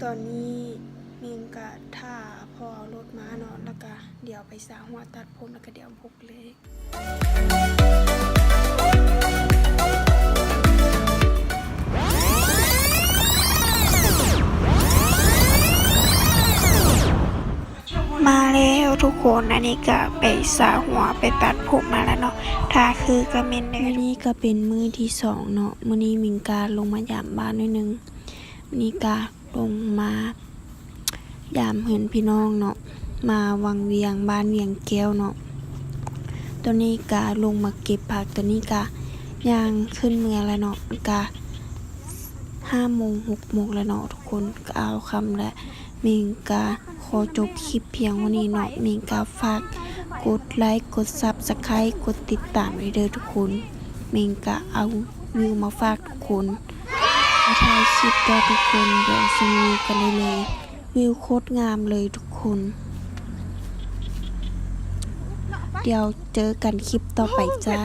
ຕອນນີ້ມິງກະຖ້າພໍ່ເອົາລົດມາເນາະ ແລ້ວກະດຽວໄປສາຫົວຕັດຜົມ ແລ້ວກະດຽວພົບເລີຍ. ມາແລ້ວທຸກຄົນ ອັນນີ້ກະໄປສາຫົວ ໄປຕັດຜົມມາແລ້ວເນາະ ຖ້າຄືກະເມັນເດີ. ມື້ນີ້ກະເປັນມື້ທີສອງເນາະ ມື້ນີ້ມິງກະລົງມາຢາມບ້ານໜ້ອຍໜຶ່ງ ນີ້ກະລົງມາຢາມເຮືອນພີ່ນ້ອງເນາະ ມາວັງວຽງ ບ້ານວຽງແກ້ວເນາະ. ຕອນນີ້ກະລົງມາເກັບຜັກ ຕອນນີ້ກະຍ່າງຂຶ້ນເມືອແລ້ວເນາະ ກະຫ້າໂມງ ຫົກໂມງແລ້ວເນາະທຸກຄົນ ກະເອົາຄ່ຳແລ້ວ. ມິງກະຂໍຈົບຄລິບພຽງເທົ່ານີ້ເນາະ ມິງກະຝາກກົດໄລ ກົດຊັບສະໄຄ ກົດຕິດຕາມໄວ້ເດີທຸກຄົນ. ມິງກະເອົາວິວມາຝາກທຸກຄົນ ມາຖ່າຍຄລິບຕໍ່ທຸກຄົນ ດຽວຊົມວິວກັນໄດ້ເລີຍ ວິວໂຄດງາມເລີຍທຸກຄົນ. ດຽວເຈີກັນຄລິບຕໍ່ໄປຈ້າ.